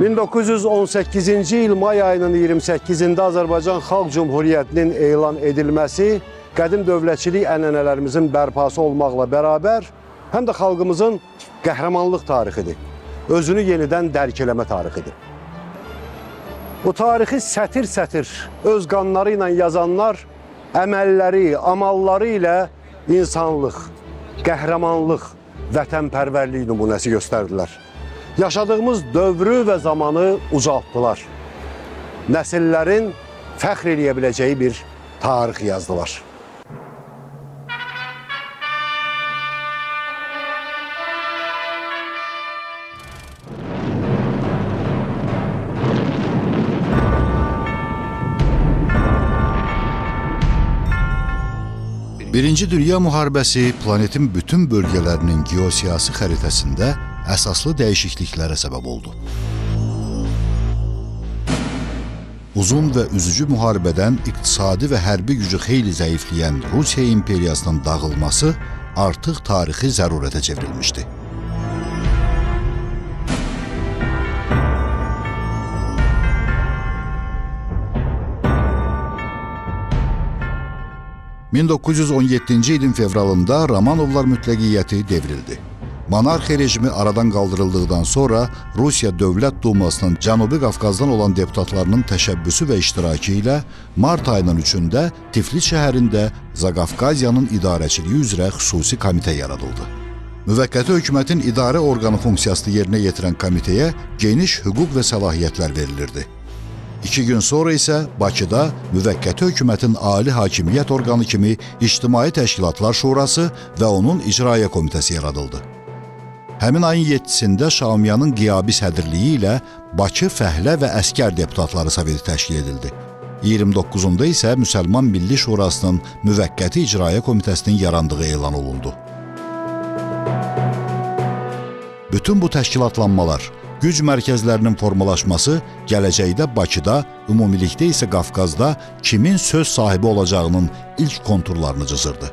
1918-ci il may ayının 28-də Azərbaycan Xalq Cümhuriyyətinin elan edilməsi qədim dövlətçilik ənənələrimizin bərpası olmaqla bərabər həm də xalqımızın qəhrəmanlıq tarixidir. Özünü yenidən dərk eləmə tarixidir. Bu tarixi sətir-sətir öz qanları ilə yazanlar əməlləri, amalları ilə insanlıq, qəhrəmanlıq, vətənpərvərlik nümunəsi göstərdilər. Yaşadığımız dövrü və zamanı ucaltdılar. Nəsillərin fəxr eləyə biləcəyi bir tarix yazdılar. Birinci Dünya Müharibəsi planetin bütün bölgələrinin geosiyasi xəritəsində əsaslı dəyişikliklərə səbəb oldu. Uzun və üzücü müharibədən iqtisadi və hərbi gücü xeyli zəifləyən Rusiya imperiyasının dağılması artıq tarixi zərurətə çevrilmişdi. ...1917-ci ilin fevralında Romanovlar mütləqiyyəti devrildi. Monarxiya rejimi aradan qaldırıldıqdan sonra Rusiya Dövlət Dumasının Cənubi Qafqazdan olan deputatlarının təşəbbüsü və iştirakı ilə mart ayının 3-də Tiflis şəhərində Zaqafqaziyanın idarəçiliyi üzrə xüsusi komitə yaradıldı. Müvəqqəti hökumətin idarə orqanı funksiyasını yerinə yetirən komitəyə geniş hüquq və səlahiyyətlər verilirdi. 2 gün sonra isə Bakıda müvəqqəti hökumətin ali hakimiyyət orqanı kimi İctimai Təşkilatlar Şurası və onun İcraiyyə Komitəsi yaradıldı. Həmin ayın 7-sində Şaumyanın qiyabi sədrliyi ilə Bakı Fəhlə və Əskər Deputatları Soveti təşkil edildi. 29-unda isə Müsəlman Milli Şurasının Müvəqqəti İcraiyyə Komitəsinin yarandığı elan olundu. Bütün bu təşkilatlanmalar, güc mərkəzlərinin formalaşması gələcəkdə Bakıda, ümumilikdə isə Qafqazda kimin söz sahibi olacağının ilk konturlarını cızırdı.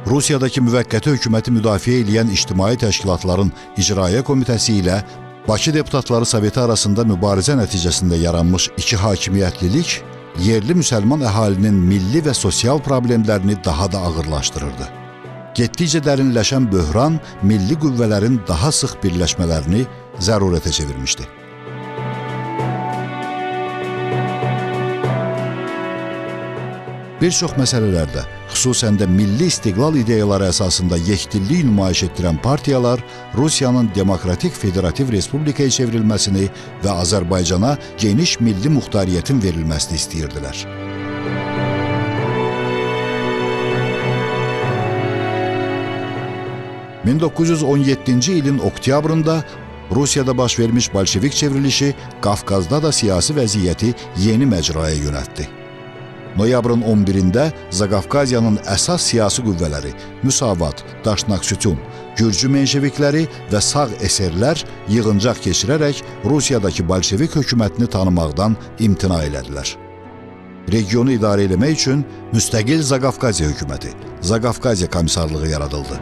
Rusiyadakı müvəqqəti hökuməti müdafiə eləyən ictimai təşkilatların İcraiyyə Komitəsi ilə Bakı Deputatları Soveti arasında mübarizə nəticəsində yaranmış iki hakimiyyətlilik yerli müsəlman əhalinin milli və sosial problemlərini daha da ağırlaşdırırdı. Getdikcə dərinləşən böhran milli qüvvələrin daha sıx birləşmələrini zərurətə çevirmişdi. Bir çox məsələlərdə, xüsusən də milli istiqlal ideyaları əsasında yekdillik nümayiş etdirən partiyalar Rusiyanın demokratik federativ respublikaya çevrilməsini və Azərbaycana geniş milli muxtariyyətin verilməsini istəyirdilər. ...1917-ci ilin oktyabrında Rusiyada baş vermiş bolşevik çevrilişi Qafqazda da siyasi vəziyyəti yeni məcraya yönəltdi. Noyabrın 11-də Zaqafqaziyanın əsas siyasi qüvvələri Müsavat, Daşnaksutyun, Gürcü menşevikləri və sağ eserlər yığıncaq keçirərək Rusiyadakı bolşevik hökumətini tanımaqdan imtina elədilər. Regionu idarə eləmək üçün müstəqil Zaqafqaziya hökuməti, Zaqafqaziya komissarlığı yaradıldı.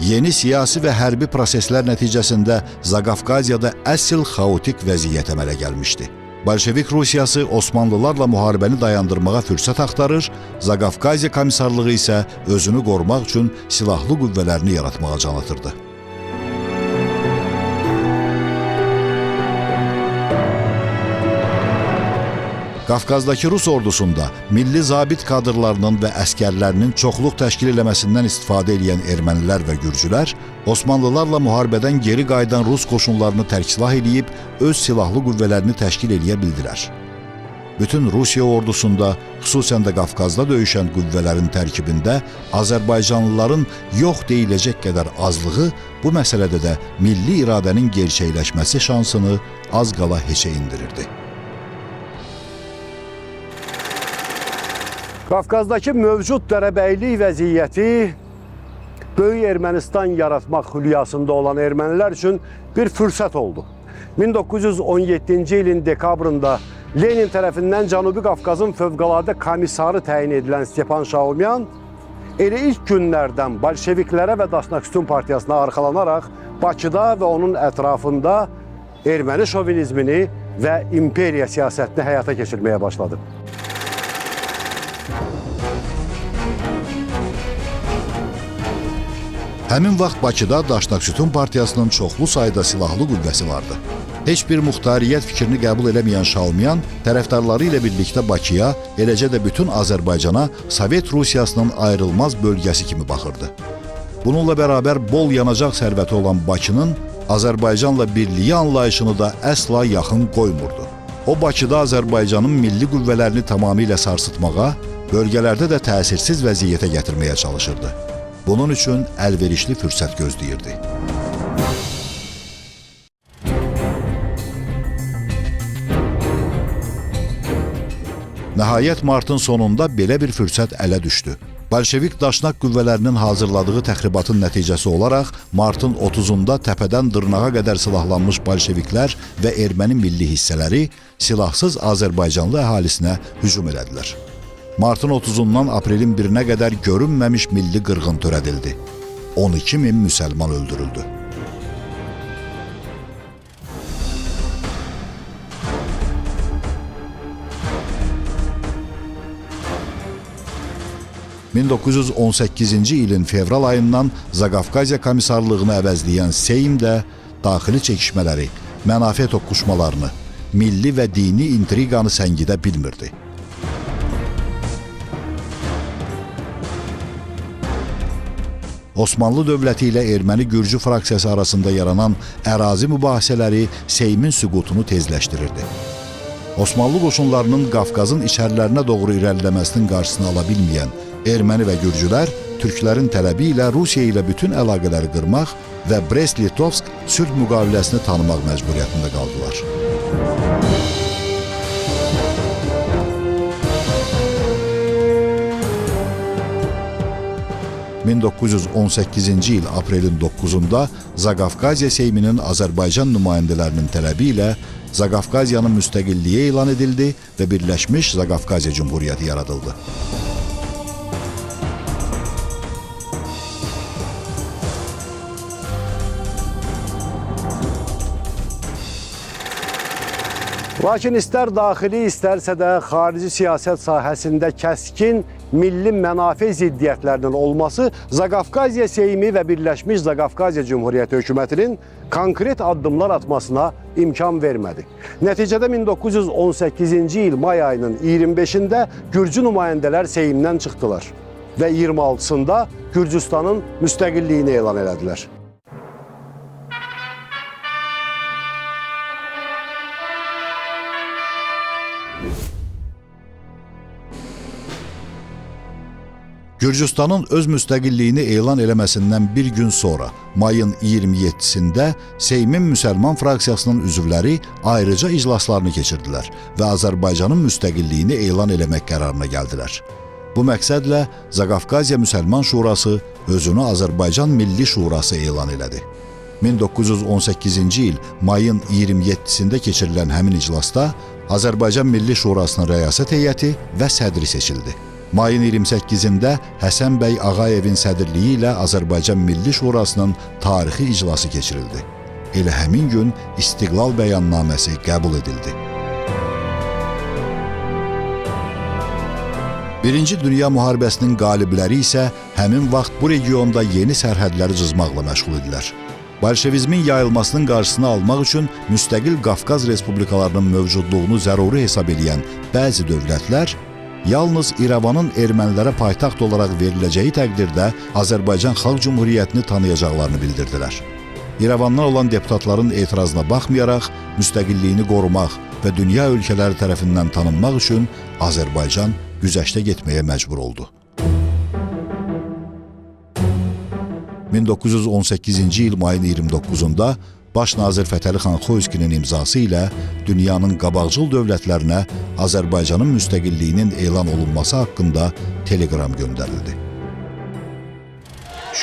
Yeni siyasi və hərbi proseslər nəticəsində Zaqafqaziyada əsl xaotik vəziyyət əmələ gəlmişdi. Bolşevik Rusiyası Osmanlılarla müharibəni dayandırmağa fürsət axtarır, Zaqafqaziya komissarlığı isə özünü qorumaq üçün silahlı qüvvələrini yaratmağa can atırdı. Qafqazdakı Rus ordusunda milli zabit kadrlarının və əskərlərinin çoxluq təşkil eləməsindən istifadə edən ermənilər və gürcülər Osmanlılarla müharibədən geri qayıdan Rus qoşunlarını tərksilah eləyib öz silahlı qüvvələrini təşkil eləyə bildilər. Bütün Rusiya ordusunda, xüsusən də Qafqazda döyüşən qüvvələrin tərkibində Azərbaycanlıların yox deyiləcək qədər azlığı bu məsələdə də milli iradənin gerçəkləşməsi şansını az qala heçə indirirdi. Qafqazdakı mövcud dərəbəylik vəziyyəti Böyük Ermənistan yaratmaq hülyasında olan ermənilər üçün bir fürsət oldu. 1917-ci ilin dekabrında Lenin tərəfindən Cənubi Qafqazın fövqəladə komissarı təyin edilən Stepan Şaumyan elə ilk günlərdən bolşeviklərə və Daşnaksutyun partiyasına arxalanaraq Bakıda və onun ətrafında erməni şovinizmini və imperiya siyasətini həyata keçirməyə başladı. Həmin vaxt Bakıda Daşnaksutyun partiyasının çoxlu sayda silahlı qüvvəsi vardı. Heç bir muxtariyyət fikrini qəbul eləməyən Şaumyan tərəfdarları ilə birlikdə Bakıya, eləcə də bütün Azərbaycana Sovet Rusiyasının ayrılmaz bölgəsi kimi baxırdı. Bununla bərabər bol yanacaq sərvəti olan Bakının Azərbaycanla birliyi anlayışını da əsla yaxın qoymurdu. O, Bakıda Azərbaycanın milli qüvvələrini tamamilə sarsıtmağa, bölgələrdə də təsirsiz vəziyyətə gətirməyə çalışırdı. Bunun üçün əlverişli fürsət gözləyirdi. Nəhayət martın sonunda belə bir fürsət ələ düşdü. Bolşevik daşnaq qüvvələrinin hazırladığı təxribatın nəticəsi olaraq martın 30-unda təpədən dırnağa qədər silahlanmış bolşeviklər və erməni milli hissələri silahsız Azərbaycanlı əhalisinə hücum elədilər. Martın 30-undan aprelin 1-nə qədər görünməmiş milli qırğın törədildi. 12 min müsəlman öldürüldü. ...1918-ci ilin fevral ayından Zaqafqaziya komissarlığını əvəzləyən Seym də daxili çəkişmələri, mənafe toqquşmalarını, milli və dini intriqanı səngidə bilmirdi. Osmanlı dövləti ilə erməni-gürcü fraksiyası arasında yaranan ərazi mübahisələri Seymin süqutunu tezləşdirirdi. Osmanlı qoşunlarının Qafqazın içərilərinə doğru irəliləməsinin qarşısını ala bilməyən erməni və gürcülər türklərin tələbi ilə Rusiya ilə bütün əlaqələri qırmaq və Brest-Litovsk sülh müqaviləsini tanımaq məcburiyyətində qaldılar. ...1918-ci il aprelin 9-unda Zaqafqaziya Seyminin Azərbaycan nümayəndələrinin tələbi ilə Zaqafqaziyanın müstəqilliyi elan edildi və Birləşmiş Zaqafqaziya Cümhuriyyəti yaradıldı. Lakin istər daxili, istərsə də xarici siyasət sahəsində kəskin milli mənafe ziddiyyətlərinin olması Zaqafqaziya Seymi və Birləşmiş Zaqafqaziya Cümhuriyyəti hökumətinin konkret addımlar atmasına imkan vermədi. Nəticədə 1918-ci il may ayının 25-də Gürcü nümayəndələr Seymdən çıxdılar və 26-sında Gürcüstanın müstəqilliyini elan elədilər. Gürcüstanın öz müstəqilliyini elan eləməsindən bir gün sonra, mayın 27-sində Seymin müsəlman fraksiyasının üzvləri ayrıca iclaslarını keçirdilər və Azərbaycanın müstəqilliyini elan eləmək qərarına gəldilər. Bu məqsədlə Zaqafqaziya Müsəlman Şurası özünü Azərbaycan Milli Şurası elan elədi. 1918-ci il mayın 27-sində keçirilən həmin iclasda Azərbaycan Milli Şurasının rəyasət heyəti və sədri seçildi. Mayın 28-də Həsən bəy Ağayevin sədrliyi ilə Azərbaycan Milli Şurasının tarixi iclası keçirildi. Elə həmin gün İstiqlal bəyannaməsi qəbul edildi. Birinci Dünya Müharibəsinin qalibləri isə həmin vaxt bu regionda yeni sərhədləri cızmaqla məşğul idilər. Bolşevizmin yayılmasının qarşısını almaq üçün müstəqil Qafqaz respublikalarının mövcudluğunu zəruri hesab eləyən bəzi dövlətlər yalnız İrəvanın ermənilərə paytaxt olaraq veriləcəyi təqdirdə Azərbaycan Xalq Cümhuriyyətini tanıyacaqlarını bildirdilər. İrəvandan olan deputatların etirazına baxmayaraq müstəqilliyini qorumaq və dünya ölkələri tərəfindən tanınmaq üçün Azərbaycan güzəştə getməyə məcbur oldu. 1918-ci il mayın 29-da Baş nazir Fətəli xan Xoyskinin imzası ilə dünyanın qabaqcıl dövlətlərinə Azərbaycanın müstəqilliyinin elan olunması haqqında teleqram göndərildi.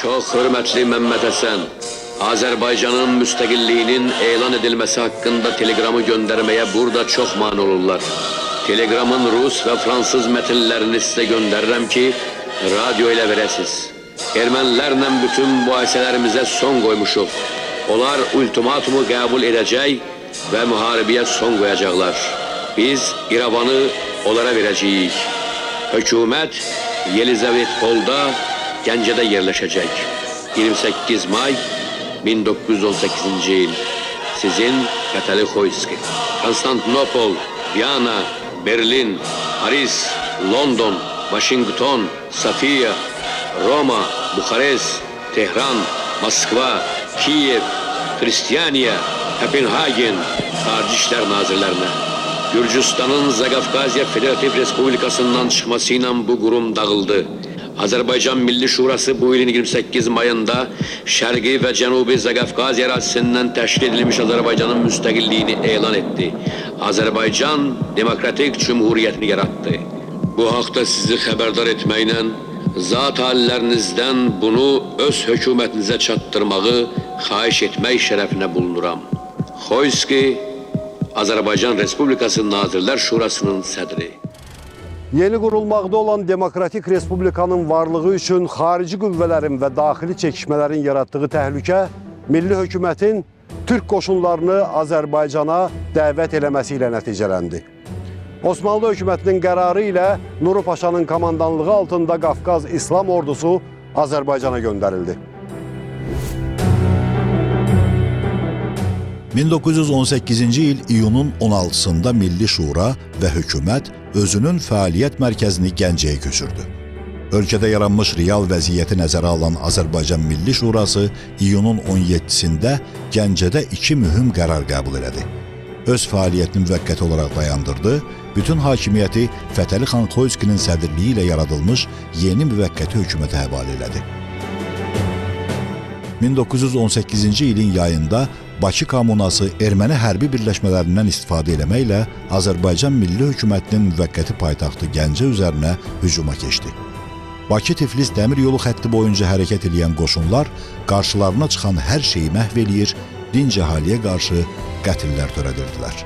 Çox hörmətli Məmməd Həsən, Azərbaycanın müstəqilliyinin elan edilməsi haqqında teleqramı göndərməyə burada çox mane olurlar. Teleqramın rus və fransız mətnlərini sizə göndərirəm ki, radio ilə verəsiz. Ermənilərlə bütün mübahisələrimizə son qoymuşuq. Onlar ultimatumu qəbul edəcək və müharibəyə son qoyacaqlar. Biz İrəvanı onlara verəcəyik. Hökumət Yelizavetpolda, Gəncədə yerləşəcək. 28 may 1918-ci il. Sizin Fətəli Xoyski. Konstantinopol, Viyana, Berlin, Paris, London, Washington, Sofiya, Roma, Buxarest, Tehran, Moskva, Kiyev, Xristianiya, Kopenhagen Xarici İşlər Nazirlərinə. Gürcüstanın Zaqafqaziya Federativ Respublikasından çıxması ilə bu qurum dağıldı. Azərbaycan Milli Şurası bu ilin 28 mayında Şərqi və Cənubi Zaqafqaziya ərazisindən təşkil edilmiş Azərbaycanın müstəqilliyini elan etdi. Azərbaycan Demokratik Cümhuriyyətini yaratdı. Bu haqda sizi xəbərdar etməklə zat alilərinizdən bunu öz hökumətinizə çatdırmağı xahiş etmək şərəfinə bulunuram. Xoyski, Azərbaycan Respublikası Nazirlər Şurasının sədri. Yeni qurulmaqda olan Demokratik Respublikanın varlığı üçün xarici qüvvələrin və daxili çəkişmələrin yaratdığı təhlükə milli hökumətin Türk qoşunlarını Azərbaycana dəvət eləməsi ilə nəticələndi. Osmanlı hökumətinin qərarı ilə Nuru Paşanın komandanlığı altında Qafqaz İslam Ordusu Azərbaycana göndərildi. 1918-ci il iyunun 16-sında Milli Şura və hökumət özünün fəaliyyət mərkəzini Gəncəyə köçürdü. Ölkədə yaranmış real vəziyyəti nəzərə alan Azərbaycan Milli Şurası iyunun 17-sində Gəncədə iki mühüm qərar qəbul elədi. Öz fəaliyyətini müvəqqəti olaraq dayandırdı, bütün hakimiyyəti Fətəli xan Xoyskinin sədrliyi ilə yaradılmış yeni müvəqqəti hökumətə həvalə elədi. 1918-ci ilin yayında Bakı Kommunası erməni hərbi birləşmələrindən istifadə eləməklə Azərbaycan Milli Hökumətinin müvəqqəti paytaxtı Gəncə üzərinə hücuma keçdi. Bakı-Tiflis dəmir yolu xətti boyunca hərəkət eləyən qoşunlar qarşılarına çıxan hər şeyi məhv eləyir, dinc əhaliyə qarşı qətillər törədirdilər.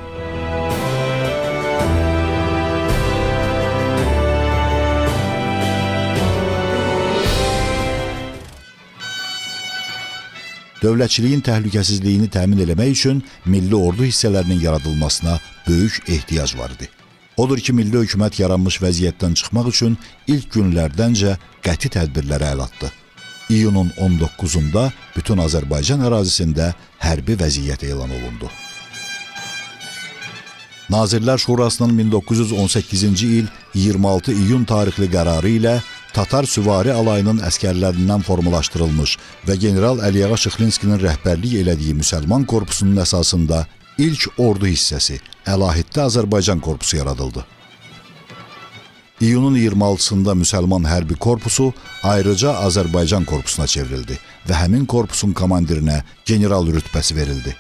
Dövlətçiliyin təhlükəsizliyini təmin eləmək üçün milli ordu hissələrinin yaradılmasına böyük ehtiyac var idi. Odur ki, milli hökumət yaranmış vəziyyətdən çıxmaq üçün ilk günlərdəncə qəti tədbirlərə əl atdı. İyunun 19-da bütün Azərbaycan ərazisində hərbi vəziyyət elan olundu. Nazirlər Şurasının 1918-ci il 26 iyun tarixli qərarı ilə Tatar süvari alayının əskərlərindən formalaşdırılmış və general Əliağa Şıxlinskinin rəhbərlik elədiyi müsəlman korpusunun əsasında ilk ordu hissəsi Əlahiddə Azərbaycan korpusu yaradıldı. İyunun 26-sında müsəlman hərbi korpusu ayrıca Azərbaycan korpusuna çevrildi və həmin korpusun komandirinə general rütbəsi verildi.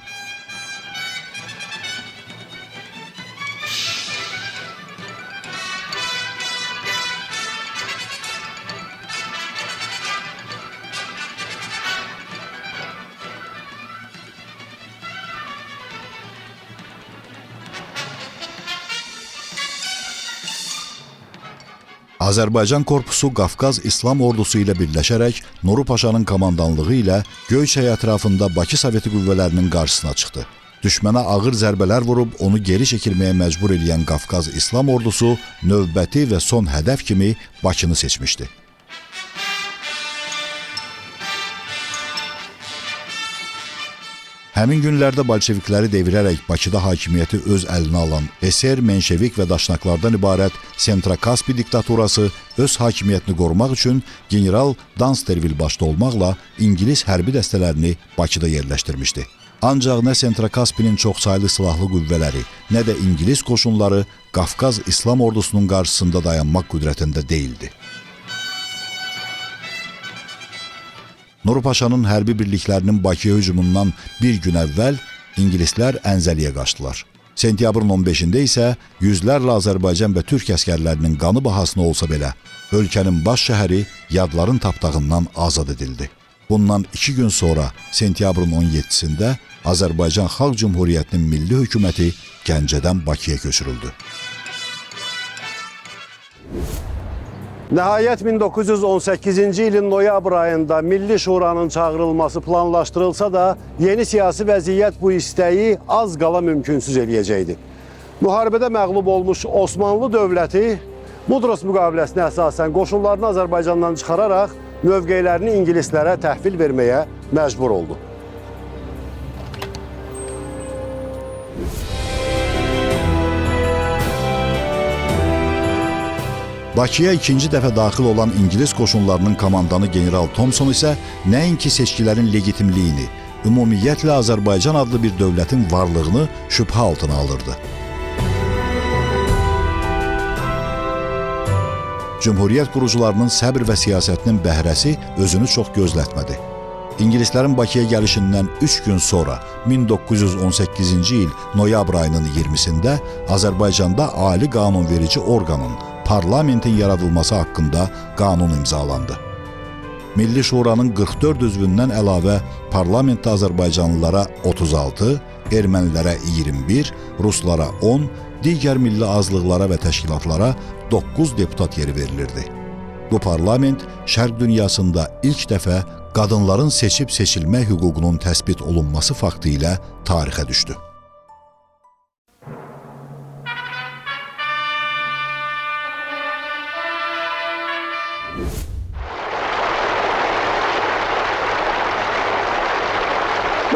Azərbaycan korpusu Qafqaz İslam Ordusu ilə birləşərək Nuru Paşanın komandanlığı ilə Göyçay ətrafında Bakı Soveti qüvvələrinin qarşısına çıxdı. Düşmənə ağır zərbələr vurub onu geri çəkilməyə məcbur eləyən Qafqaz İslam Ordusu növbəti və son hədəf kimi Bakını seçmişdi. Həmin günlərdə bolşevikləri devirərək Bakıda hakimiyyəti öz əlinə alan SR, Menşevik və Daşnaklardan ibarət Sentrokaspi diktaturası öz hakimiyyətini qorumaq üçün general Dunsterville başda olmaqla İngilis hərbi dəstələrini Bakıda yerləşdirmişdi. Ancaq nə Sentrokaspinin çoxsaylı silahlı qüvvələri, nə də İngilis qoşunları Qafqaz İslam ordusunun qarşısında dayanmaq qüdrətində deyildi. Nuru Paşanın hərbi birliklərinin Bakıya hücumundan bir gün əvvəl ingilislər Ənzəliyə qaçdılar. Sentyabrın 15-də isə yüzlərlə Azərbaycan və Türk əsgərlərinin qanı bahasına olsa belə, ölkənin baş şəhəri yadların tapdağından azad edildi. Bundan 2 gün sonra sentyabrın 17-sində Azərbaycan Xalq Cümhuriyyətinin milli hökuməti Gəncədən Bakıya köçürüldü. Nəhayət 1918-ci ilin noyabr ayında Milli Şuranın çağırılması planlaşdırılsa da yeni siyasi vəziyyət bu istəyi az qala mümkünsüz eləyəcəkdi. Müharibədə məğlub olmuş Osmanlı dövləti Mudros müqaviləsinə əsasən qoşunlarını Azərbaycandan çıxararaq mövqelərini ingilislərə təhvil verməyə məcbur oldu. Bakıya ikinci dəfə daxil olan İngilis qoşunlarının komandanı general Thomson isə nəinki seçkilərin legitimliyini, ümumiyyətlə Azərbaycan adlı bir dövlətin varlığını şübhə altına alırdı. Cümhuriyyət qurucularının səbr və siyasətinin bəhrəsi özünü çox gözlətmədi. İngilislərin Bakıya gəlişindən 3 gün sonra 1918-ci il noyabr ayının 20-sində Azərbaycanda ali qanunverici orqanın, parlamentin yaradılması haqqında qanun imzalandı. Milli Şuranın 44 üzvündən əlavə parlamentdə azərbaycanlılara 36, ermənilərə 21, ruslara 10, digər milli azlıqlara və təşkilatlara 9 deputat yeri verilirdi. Bu parlament Şərq dünyasında ilk dəfə qadınların seçib seçilmə hüququnun təsbit olunması faktı ilə tarixə düşdü.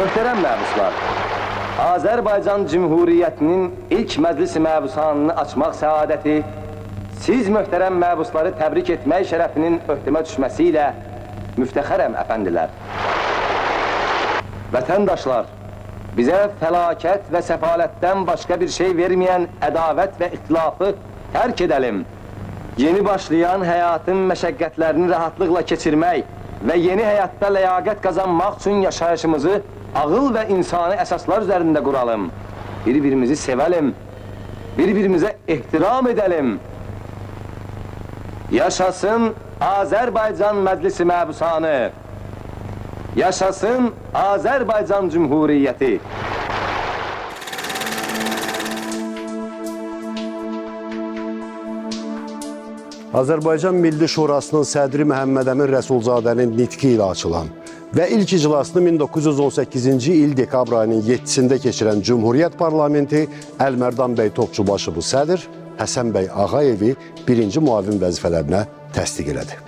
Möhtərəm məhbuslar, Azərbaycan Cümhuriyyətinin ilk məclis məbusanını açmaq səadəti siz möhtərəm məhbusları təbrik etmək şərəfinin öhdəmə düşməsi ilə müftəxərəm əfəndilər. Vətəndaşlar, bizə fəlakət və səfalətdən başqa bir şey verməyən ədavət və ixtilafı tərk edəlim. Yeni başlayan həyatın məşəqqətlərini rahatlıqla keçirmək və yeni həyatda ləyaqət qazanmaq üçün yaşayışımızı ağıl və insani əsaslar üzərində quralım. Bir-birimizi sevəlim, bir-birimizə ehtiram edəlim. Yaşasın Azərbaycan Məclisi Məbusanı! Yaşasın Azərbaycan Cümhuriyyəti! Azərbaycan Milli Şurasının sədri Məhəmməd Əmin Rəsulzadənin nitqi ilə açılan və ilk iclasını 1918-ci il dekabr ayının 7-sində keçirən Cümhuriyyət Parlamenti Əlmərdan bəy Topçubaşovu sədr, Həsən bəy Ağayevi birinci müavin vəzifələrinə təsdiq elədi.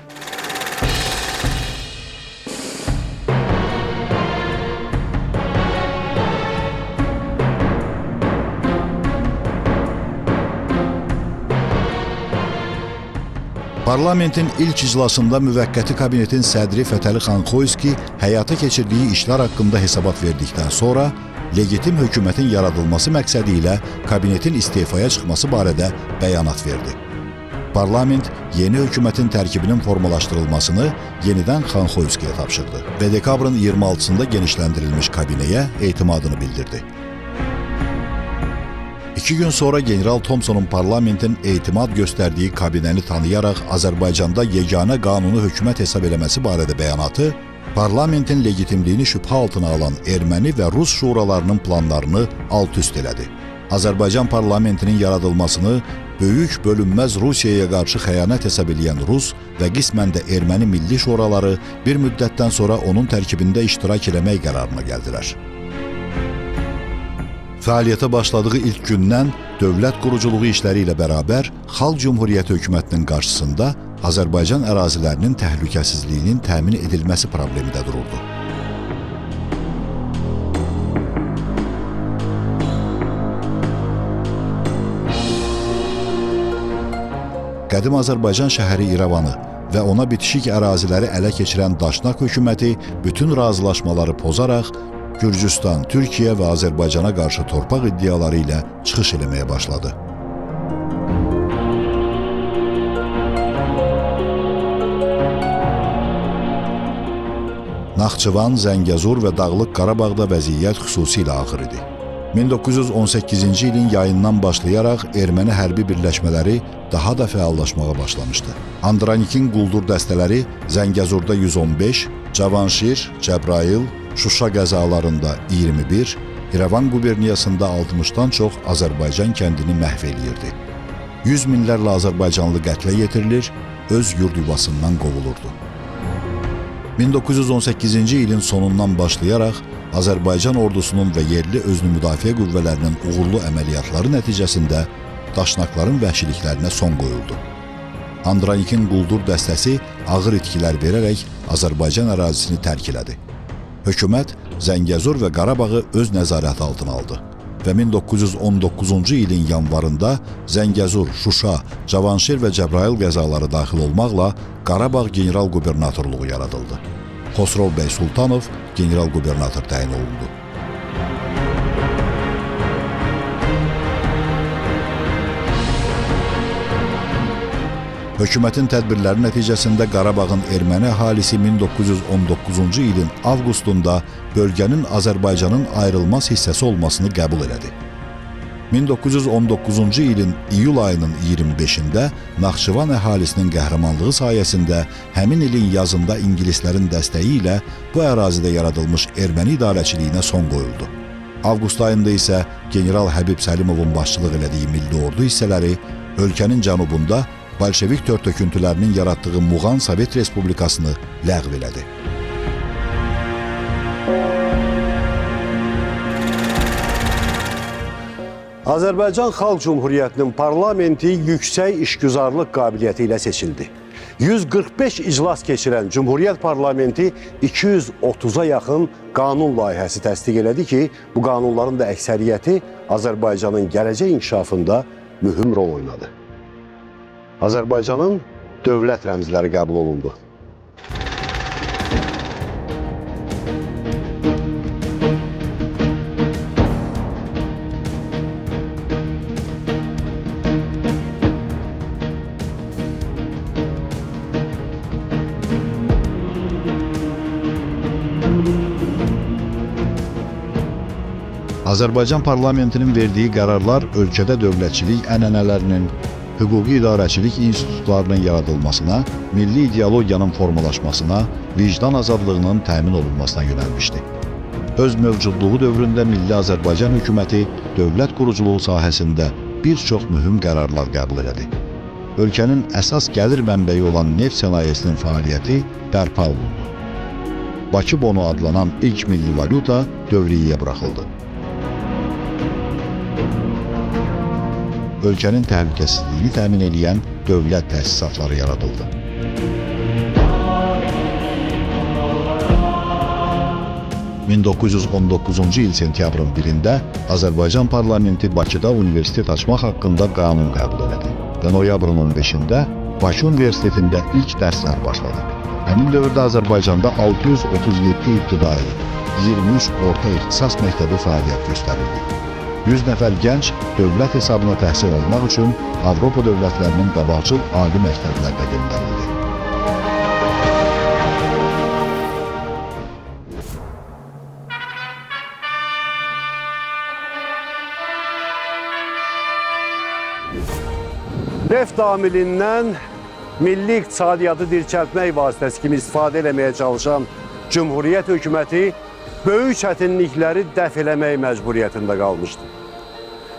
Parlamentin ilk iclasında müvəqqəti kabinetin sədri Fətəli xan Xoyski həyata keçirdiyi işlər haqqında hesabat verdikdən sonra legitim hökumətin yaradılması məqsədi ilə kabinetin istefaya çıxması barədə bəyanat verdi. Parlament yeni hökumətin tərkibinin formalaşdırılmasını yenidən xan Xoyskiyə tapşırdı və dekabrın 26-sında genişləndirilmiş kabinəyə etimadını bildirdi. 2 gün sonra General Thomsonun parlamentin etimad göstərdiyi kabinəni tanıyaraq Azərbaycanda yeganə qanuni hökumət hesab eləməsi barədə bəyanatı, parlamentin legitimliyini şübhə altına alan erməni və rus şuralarının planlarını alt-üst elədi. Azərbaycan parlamentinin yaradılmasını böyük bölünməz Rusiyaya qarşı xəyanət hesab eləyən rus və qismən də erməni milli şuraları bir müddətdən sonra onun tərkibində iştirak eləmək qərarına gəldilər. Fəaliyyətə başladığı ilk gündən dövlət quruculuğu işləri ilə bərabər Xalq Cümhuriyyəti hökumətinin qarşısında Azərbaycan ərazilərinin təhlükəsizliyinin təmin edilməsi problemi də dururdu. qədim Azərbaycan şəhəri İrəvanı və ona bitişik əraziləri ələ keçirən Daşnak hökuməti bütün razılaşmaları pozaraq Gürcüstan, Türkiyə və Azərbaycana qarşı torpaq iddiaları ilə çıxış eləməyə başladı. Naxçıvan, Zəngəzur və Dağlıq Qarabağda vəziyyət xüsusilə ağır idi. 1918-ci ilin yayından başlayaraq erməni hərbi birləşmələri daha da fəallaşmağa başlamışdı. Andranikin quldur dəstələri Zəngəzurda 115, Cavanşir, Cəbrayıl, Şuşa qəzalarında 21, İrəvan quberniyasında 60-dan çox Azərbaycan kəndini məhv eləyirdi. 100 minlərlə azərbaycanlı qətlə yetirilir, öz yurd yuvasından qovulurdu. 1918-ci ilin sonundan başlayaraq Azərbaycan ordusunun və yerli özünü müdafiə qüvvələrinin uğurlu əməliyyatları nəticəsində Daşnakların vəhşiliklərinə son qoyuldu. Andranikin quldur dəstəsi ağır itkilər verərək Azərbaycan ərazisini tərk elədi. Hökumət Zəngəzur və Qarabağı öz nəzarəti altına aldı və 1919-cu ilin yanvarında Zəngəzur, Şuşa, Cavanşir və Cəbrayıl qəzaları daxil olmaqla Qarabağ general qubernatorluğu yaradıldı. Xosrov bəy Sultanov general qubernator təyin olundu. Hökumətin tədbirləri nəticəsində Qarabağın erməni əhalisi 1919-cu ilin avqustunda bölgənin Azərbaycanın ayrılmaz hissəsi olmasını qəbul elədi. 1919-cu ilin iyul ayının 25-də Naxçıvan əhalisinin qəhrəmanlığı sayəsində həmin ilin yazında ingilislərin dəstəyi ilə bu ərazidə yaradılmış erməni idarəçiliyinə son qoyuldu. Avqust ayında isə general Həbib Səlimovun başçılıq elədiyi milli ordu hissələri ölkənin cənubunda Bolşevik tör-töküntülərinin yaratdığı Muğan Sovet Respublikasını ləğv elədi. Azərbaycan Xalq Cümhuriyyətinin parlamenti yüksək işgüzarlıq qabiliyyəti ilə seçildi. 145 iclas keçirən Cümhuriyyət parlamenti 230-a yaxın qanun layihəsi təsdiq elədi ki, bu qanunların da əksəriyyəti Azərbaycanın gələcək inkişafında mühüm rol oynadı. Azərbaycanın dövlət rəmzləri qəbul olundu. Azərbaycan parlamentinin verdiyi qərarlar ölkədə dövlətçilik ənənələrinin, hüquqi idarəçilik institutlarının yaradılmasına, milli ideologiyanın formalaşmasına, vicdan azadlığının təmin olunmasına yönəlmişdi. Öz mövcudluğu dövründə Milli Azərbaycan hökuməti dövlət quruculuğu sahəsində bir çox mühüm qərarlar qəbul elədi. Ölkənin əsas gəlir mənbəyi olan neft sənayesinin fəaliyyəti bərpa olundu. Bakı bonu adlanan ilk milli valyuta dövriyyəyə buraxıldı. Ölkənin təhlükəsizliyini təmin edən dövlət təsisatları yaradıldı. ...1919-cu il sentyabrın 1-də Azərbaycan parlamenti Bakıda universitet açmaq haqqında qanun qəbul elədi və noyabrın 15-də Bakı Universitetində ilk dərslər başladı. Həmin dövrdə Azərbaycanda 637 ibtidai, 23 orta ixtisas məktəbi fəaliyyət göstərirdi. 100 nəfər gənc dövlət hesabına təhsil almaq üçün Avropa dövlətlərinin qabaqcıl ali məktəblərinə göndərildi. Neft amilindən milli iqtisadiyyatı dirçəltmək vasitəsi kimi istifadə eləməyə çalışan Cümhuriyyət hökuməti böyük çətinlikləri dəf eləmək məcburiyyətində qalmışdı.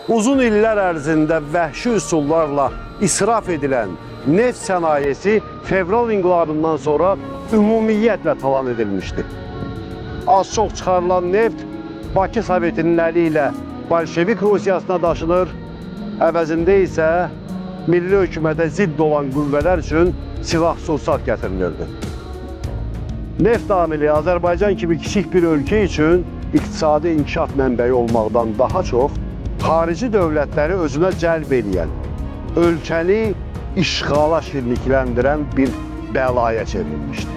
Uzun illər ərzində vəhşi üsullarla israf edilən neft sənayesi fevral inqilabından sonra ümumiyyətlə talan edilmişdi. Az-çox çıxarılan neft Bakı Sovetinin əli ilə Bolşevik Rusiyasına daşınır, əvəzində isə milli hökumətə zidd olan qüvvələr üçün silah-sursat gətirilirdi. Neft amili Azərbaycan kimi kiçik bir ölkə üçün iqtisadi inkişaf mənbəyi olmaqdan daha çox xarici dövlətləri özünə cəlb eləyən, ölkəni işğala şirnikləndirən bir bəlaya çevrilmişdi.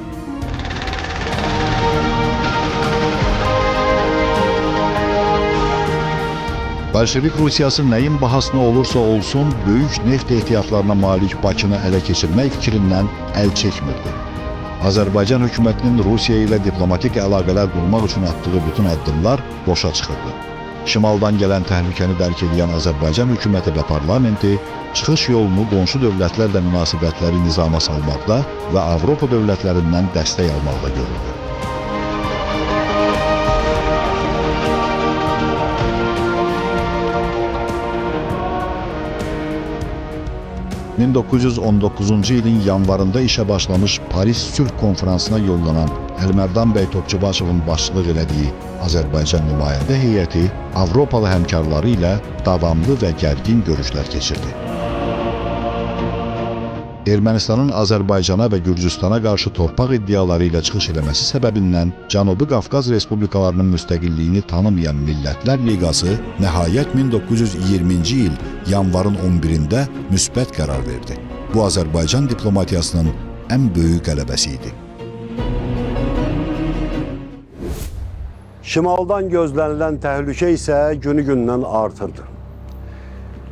Bolşevik Rusiyası nəyin bahasına olursa olsun böyük neft ehtiyatlarına malik Bakını ələ keçirmək fikrindən əl çəkmirdi. Azərbaycan hökumətinin Rusiya ilə diplomatik əlaqələr qurmaq üçün atdığı bütün addımlar boşa çıxırdı. Şimaldan gələn təhlükəni dərk edən Azərbaycan hökuməti və parlamenti çıxış yolunu qonşu dövlətlərlə münasibətləri nizama salmaqda və Avropa dövlətlərindən dəstək almaqda görürdü. ...1919-cu ilin yanvarında işə başlamış Paris Sülh Konfransına yollanan Əlimərdan bəy Topçubaşovun başçılıq elədiyi Azərbaycan nümayəndə heyəti Avropalı həmkarları ilə davamlı və gərgin görüşlər keçirdi. Ermənistanın Azərbaycana və Gürcüstana qarşı torpaq iddiaları ilə çıxış eləməsi səbəbindən Cənubi Qafqaz Respublikalarının müstəqilliyini tanımayan Millətlər Liqası nəhayət 1920-ci il yanvarın 11-də müsbət qərar verdi. Bu, Azərbaycan diplomatiyasının ən böyük qələbəsi idi. Şimaldan gözlənilən təhlükə isə günü-gündən artırdı.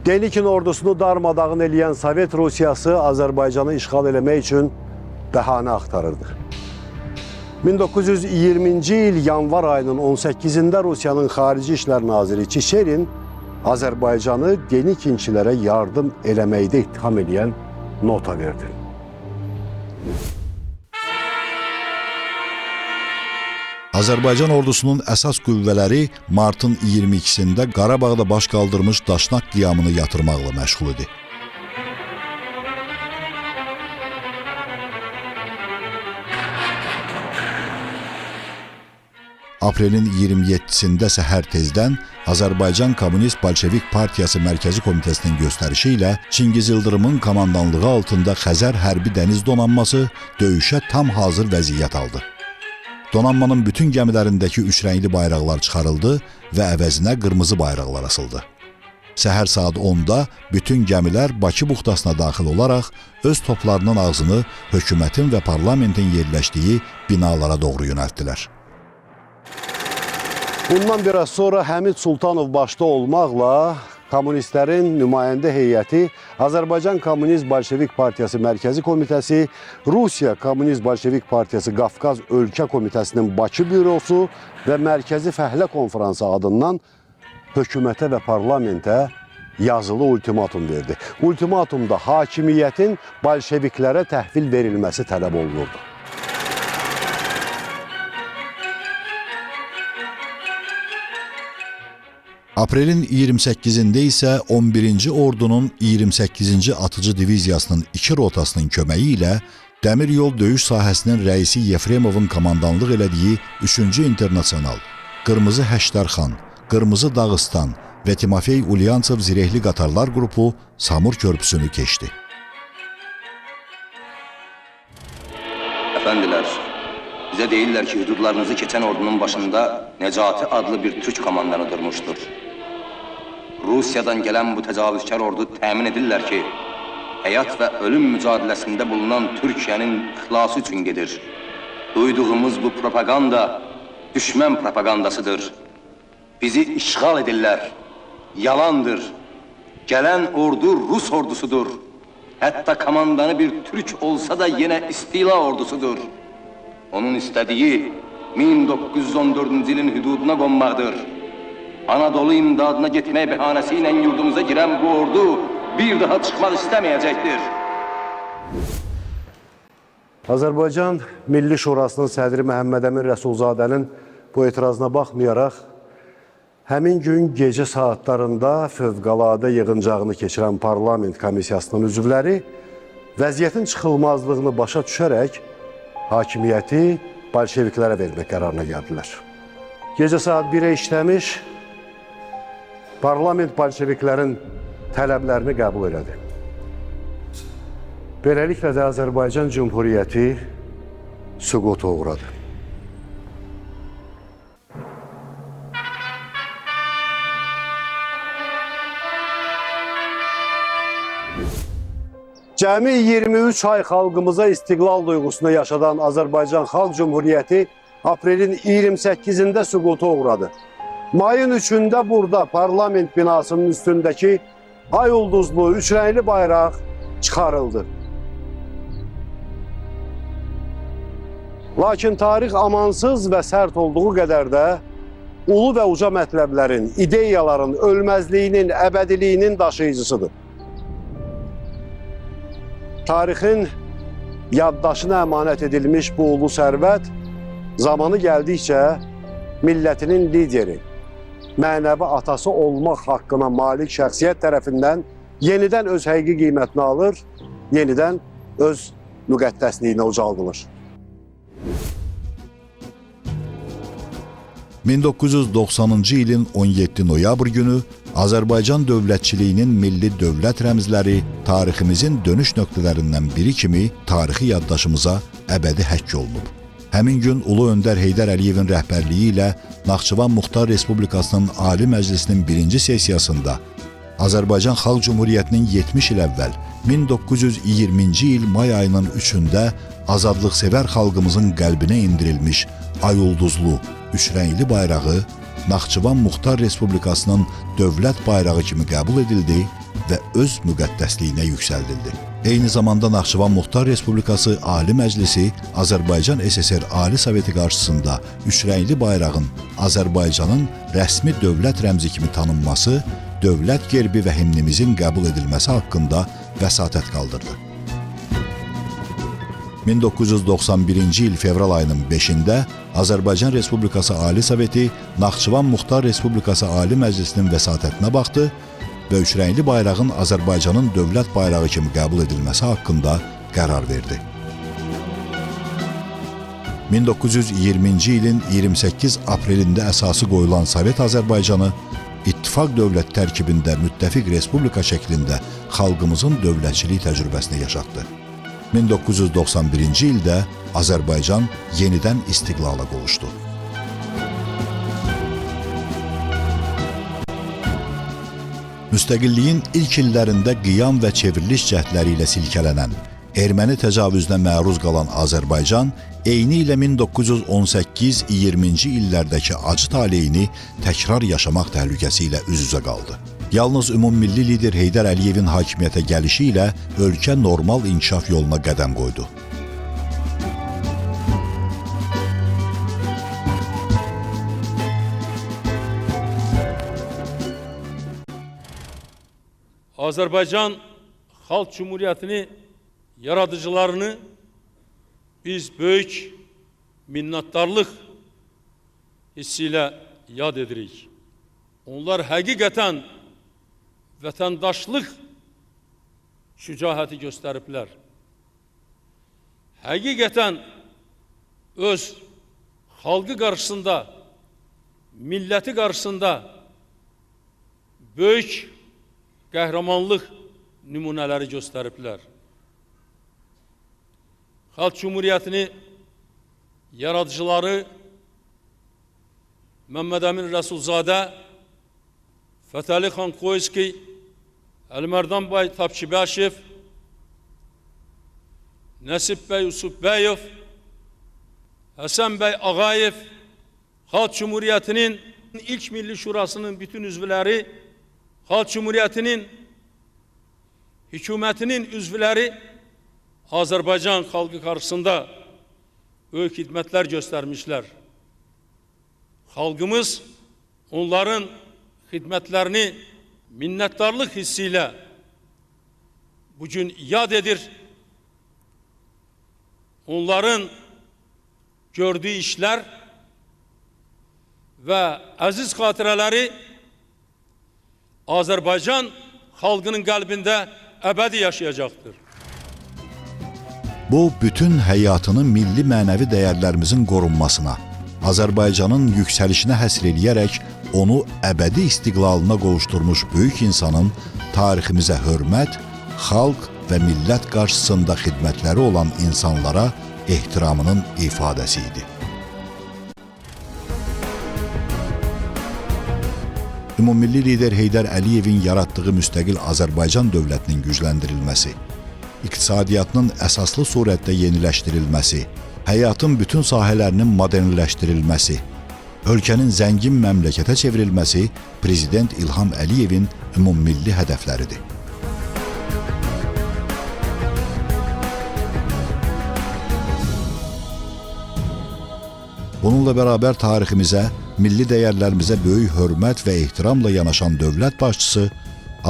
Denikin ordusunu darmadağın eləyən Sovet Rusiyası Azərbaycanı işğal eləmək üçün bəhanə axtarırdı. 1920-ci il yanvar ayının 18-də Rusiyanın Xarici İşlər Naziri Çiçerin Azərbaycanı Denikinçilərə yardım eləməkdə ittiham eləyən nota verdi. Azərbaycan ordusunun əsas qüvvələri martın 22-sində Qarabağda baş qaldırmış Daşnak qiyamını yatırmaqla məşğul idi. Aprelin 27-sində səhər tezdən Azərbaycan Komünist Bolşevik Partiyası Mərkəzi Komitəsinin göstərişi ilə Çingiz İldırımın komandanlığı altında Xəzər Hərbi Dəniz Donanması döyüşə tam hazır vəziyyət aldı. Donanmanın bütün gəmilərindəki üç rəngli bayraqlar çıxarıldı və əvəzinə qırmızı bayraqlar asıldı. Səhər saat 10-da bütün gəmilər Bakı buxtasına daxil olaraq öz toplarının ağzını hökumətin və parlamentin yerləşdiyi binalara doğru yönəltdilər. Bundan biraz sonra Həmid Sultanov başda olmaqla kommunistlərin nümayəndə heyəti Azərbaycan Komünist Bolşevik Partiyası Mərkəzi Komitəsi, Rusiya Komünist Bolşevik Partiyası Qafqaz Ölkə Komitəsinin Bakı Bürosu və Mərkəzi Fəhlə Konfransı adından hökumətə və parlamentə yazılı ultimatum verdi. Ultimatumda hakimiyyətin bolşeviklərə təhvil verilməsi tələb olunurdu. Aprelin 28-də isə 11-ci Ordunun 28-ci Atıcı Diviziyasının 2 rotasının köməyi ilə Dəmir yol döyüş sahəsinin rəisi Yefremovun komandanlıq elədiyi 3-cü İnternasional, Qırmızı Həşdərxan, Qırmızı Dağıstan və Timofey Ulyantsov zirehli qatarlar qrupu Samur körpüsünü keçdi. Əfəndilər, bizə deyirlər ki, hüdudlarınızı keçən ordunun başında Necati adlı bir Türk komandanı durmuşdur. Rusiyadan gələn bu təcavüzkar ordu təmin edirlər ki, həyat və ölüm mücadiləsində bulunan Türkiyənin xilası üçün gedir. Duyduğumuz bu propaganda düşmən propagandasıdır. Bizi işğal edirlər. Yalandır. Gələn ordu Rus ordusudur. Hətta komandanı bir Türk olsa da yenə istila ordusudur. Onun istədiyi 1914-cü ilin hüduduna qonmaqdır. Anadolu imdadına getmək bəhanəsi ilə yurdumuza girən bu ordu bir daha çıxmaq istəməyəcəkdir. Azərbaycan Milli Şurasının sədri Məhəmməd Əmin Rəsulzadənin bu etirazına baxmayaraq, həmin gün gecə saatlarında fövqəladə yığıncağını keçirən parlament komissiyasının üzvləri vəziyyətin çıxılmazlığını başa düşərək hakimiyyəti bolşeviklərə vermək qərarına gəldilər. Gecə saat 1-ə işləmiş, parlament bolşeviklərin tələblərini qəbul elədi. Beləliklə də Azərbaycan Cümhuriyyəti süquta uğradı. Cəmi 23 ay xalqımıza istiqlal duyğusunu yaşadan Azərbaycan Xalq Cümhuriyyəti aprelin 28-də süquta uğradı. Mayın 3-ündə burada parlament binasının üstündəki ay ulduzlu üç rəngli bayraq çıxarıldı. Lakin tarix amansız və sərt olduğu qədər də ulu və uca mətləblərin, ideyaların ölməzliyinin, əbədiliyinin daşıyıcısıdır. Tarixin yaddaşına əmanət edilmiş bu ulu sərvət zamanı gəldikcə millətinin lideri, mənəvi atası olmaq haqqına malik şəxsiyyət tərəfindən yenidən öz həqiqi qiymətini alır, yenidən öz müqəddəsliyinə ucaldılır. 1990-cı ilin 17 noyabr günü Azərbaycan dövlətçiliyinin milli dövlət rəmzləri tariximizin dönüş nöqtələrindən biri kimi tarixi yaddaşımıza əbədi həkk olunub. Həmin gün Ulu Öndər Heydər Əliyevin rəhbərliyi ilə Naxçıvan Muxtar Respublikasının Ali Məclisinin birinci sessiyasında Azərbaycan Xalq Cümhuriyyətinin 70 il əvvəl 1920-ci il may ayının 3-ündə azadlıqsevər xalqımızın qəlbinə endirilmiş ay ulduzlu, üçrəngli bayrağı Naxçıvan Muxtar Respublikasının dövlət bayrağı kimi qəbul edildi və öz müqəddəsliyinə yüksəldildi. Eyni zamanda Naxçıvan Muxtar Respublikası Ali Məclisi Azərbaycan SSR Ali Soveti qarşısında üçrəngli bayrağın Azərbaycanın rəsmi dövlət rəmzi kimi tanınması, dövlət gerbi və himnimizin qəbul edilməsi haqqında vəsatət qaldırdı. 1991-ci il fevral ayının 5-də Azərbaycan Respublikası Ali Soveti Naxçıvan Muxtar Respublikası Ali Məclisinin vəsatətinə baxdı və üçrəngli bayrağın Azərbaycanın dövlət bayrağı kimi qəbul edilməsi haqqında qərar verdi. 1920-ci ilin 28 aprelində əsası qoyulan Sovet Azərbaycanı İttifaq dövlət tərkibində müttəfiq respublika şəklində xalqımızın dövlətçilik təcrübəsini yaşatdı. 1991-ci ildə Azərbaycan yenidən istiqlala qovuşdu. Müstəqilliyin ilk illərində qiyam və çevriliş cəhdləri ilə silkələnən, erməni təcavüzünə məruz qalan Azərbaycan eyni ilə 1918-20-ci illərdəki acı taleyini təkrar yaşamaq təhlükəsi ilə üz-üzə qaldı. Yalnız ümummilli lider Heydər Əliyevin hakimiyyətə gəlişi ilə ölkə normal inkişaf yoluna qədəm qoydu. Azərbaycan Xalq Cümhuriyyətini yaradıcılarını biz böyük minnətdarlıq hissiyle yad edirik. Onlar həqiqətən vətəndaşlıq şücaəti göstəriblər. Həqiqətən öz xalqı qarşısında, milləti qarşısında böyük qəhrəmanlıq nümunələri göstəriblər. Xalq Cümhuriyyətini yaradıcıları Məmməd Əmin Rəsulzadə, Fətəli xan Xoyski, Əlimərdan bəy Topçubaşev, Nəsib bəy Yusufbəyov, Həsən bəy Ağayev, Xalq Cümhuriyyətinin ilk Milli Şurasının bütün üzvləri, Xalq Cümhuriyyətinin hökumətinin üzvləri Azərbaycan xalqı qarşısında böyük xidmətlər göstərmişlər. Xalqımız onların xidmətlərini minnətdarlıq hissi ilə bugün yad edir. Onların gördüyü işlər və əziz xatirələri Azərbaycan xalqının qəlbində əbədi yaşayacaqdır. Bu, bütün həyatını milli mənəvi dəyərlərimizin qorunmasına, Azərbaycanın yüksəlişinə həsr eləyərək onu əbədi istiqlalına qovuşturmuş böyük insanın tariximizə hörmət, xalq və millət qarşısında xidmətləri olan insanlara ehtiramının ifadəsi idi. Ümummilli lider Heydər Əliyevin yaratdığı müstəqil Azərbaycan dövlətinin gücləndirilməsi, iqtisadiyyatının əsaslı surətdə yeniləşdirilməsi, həyatın bütün sahələrinin modernləşdirilməsi, ölkənin zəngin məmləkətə çevrilməsi Prezident İlham Əliyevin ümummilli hədəfləridir. Bununla bərabər tariximizə, milli dəyərlərimizə böyük hörmət və ehtiramla yanaşan dövlət başçısı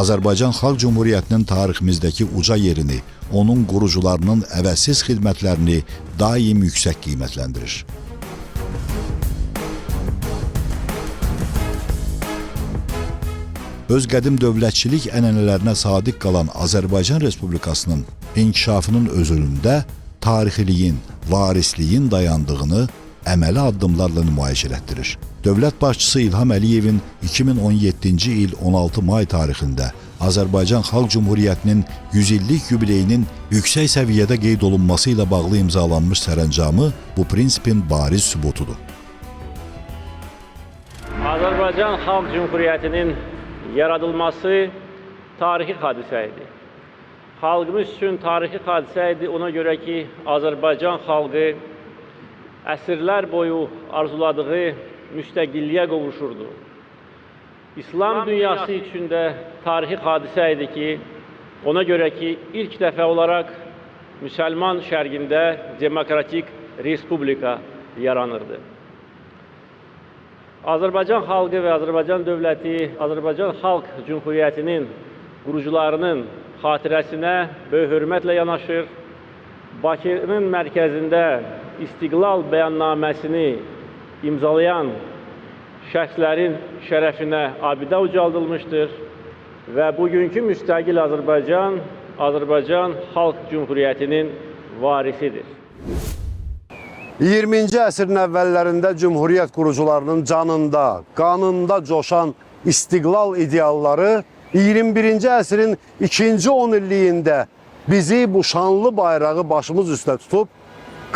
Azərbaycan Xalq Cümhuriyyətinin tariximizdəki uca yerini, onun qurucularının əvəzsiz xidmətlərini daim yüksək qiymətləndirir. Öz qədim dövlətçilik ənənələrinə sadiq qalan Azərbaycan Respublikasının inkişafının özülündə tarixiliyin, varisliyin dayandığını əməli addımlarla nümayiş elətdirir. Dövlət başçısı İlham Əliyevin 2017-ci il 16 may tarixində Azərbaycan Xalq Cümhuriyyətinin 100 illik yubileyinin yüksək səviyyədə qeyd olunması ilə bağlı imzalanmış sərəncamı bu prinsipin bariz sübutudur. Azərbaycan Xalq Cümhuriyyətinin yaradılması tarixi hadisə idi. Xalqımız üçün tarixi hadisə idi ona görə ki, Azərbaycan xalqı əsrlər boyu arzuladığı müstəqilliyə qovuşurdu. İslam dünyası üçün də tarixi hadisə idi ki, ona görə ki, ilk dəfə olaraq müsəlman şərqində demokratik respublika yaranırdı. Azərbaycan xalqı və Azərbaycan dövləti, Azərbaycan Xalq Cümhuriyyətinin qurucularının xatirəsinə böyük hörmətlə yanaşır. Bakının mərkəzində İstiqlal bəyannaməsini imzalayan şəxslərin şərəfinə abidə ucaldılmışdır və bugünkü müstəqil Azərbaycan, Azərbaycan Xalq Cümhuriyyətinin varisidir. 20-ci əsrin əvvəllərində Cümhuriyyət qurucularının canında, qanında coşan istiqlal idealları 21-ci əsrin ikinci 10 illiyində bizi bu şanlı bayrağı başımız üstə tutub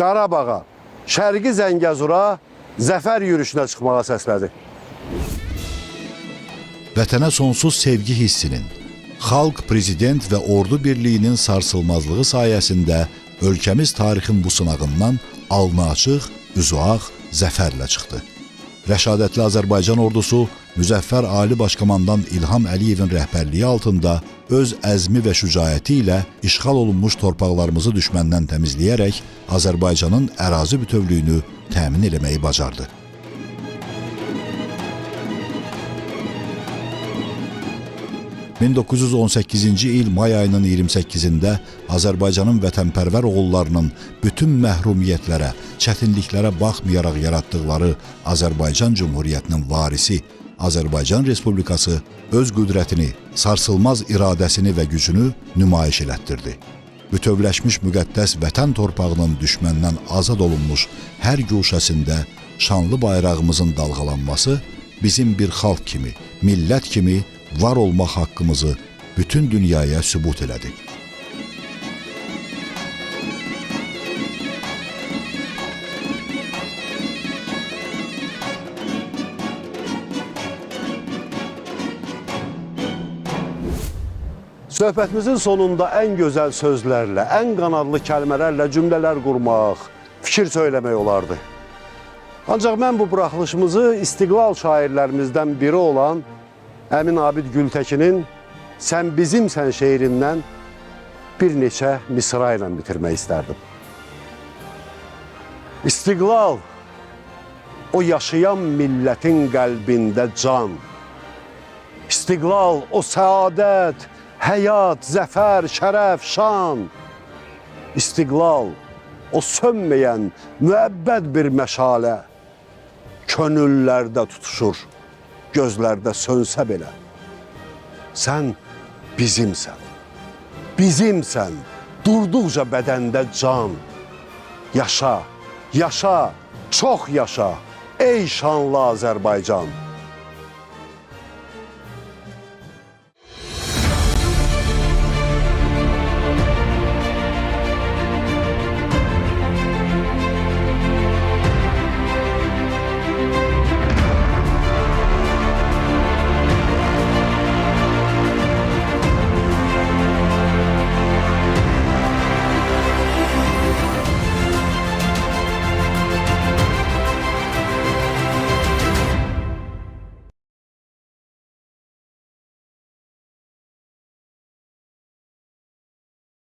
Qarabağa, Şərqi Zəngəzura zəfər yürüşünə çıxmağa səslədi. Vətənə sonsuz sevgi hissinin, xalq, prezident və ordu birliyinin sarsılmazlığı sayəsində ölkəmiz tarixin bu sınağından alnı açıq, üzü ağ, zəfərlə çıxdı. Rəşadətli Azərbaycan ordusu Müzəffər Ali Başkomandan İlham Əliyevin rəhbərliyi altında öz əzmi və şücaəti ilə işğal olunmuş torpaqlarımızı düşməndən təmizləyərək Azərbaycanın ərazi bütövlüyünü təmin eləməyi bacardı. ...1918-ci il may ayının 28-də Azərbaycanın vətənpərvər oğullarının bütün məhrumiyyətlərə, çətinliklərə baxmayaraq yaratdıqları Azərbaycan Cümhuriyyətinin varisi Azərbaycan Respublikası öz qüdrətini, sarsılmaz iradəsini və gücünü nümayiş elətdirdi. Bütövləşmiş müqəddəs vətən torpağının düşməndən azad olunmuş hər guşəsində şanlı bayrağımızın dalğalanması bizim bir xalq kimi, millət kimi var olmaq haqqımızı bütün dünyaya sübut elədi. Söhbətimizin sonunda ən gözəl sözlərlə, ən qanadlı kəlmələrlə cümlələr qurmaq, fikir söyləmək olardı. Ancaq mən bu buraxılışımızı istiqlal şairlərimizdən biri olan Əmin Abid Gültəkinin Sən Bizimsən şeirindən bir neçə misra ilə bitirmək istərdim. İstiqlal, o yaşayan millətin qəlbində can. İstiqlal, o səadət, həyat, zəfər, şərəf, şan. İstiqlal, o sönməyən müəbbəd bir məşalə. Könüllərdə tutuşur, gözlərdə sönsə belə. Sən bizimsən, bizimsən, durduqca bədəndə can. Yaşa, yaşa, çox yaşa, ey şanlı Azərbaycan.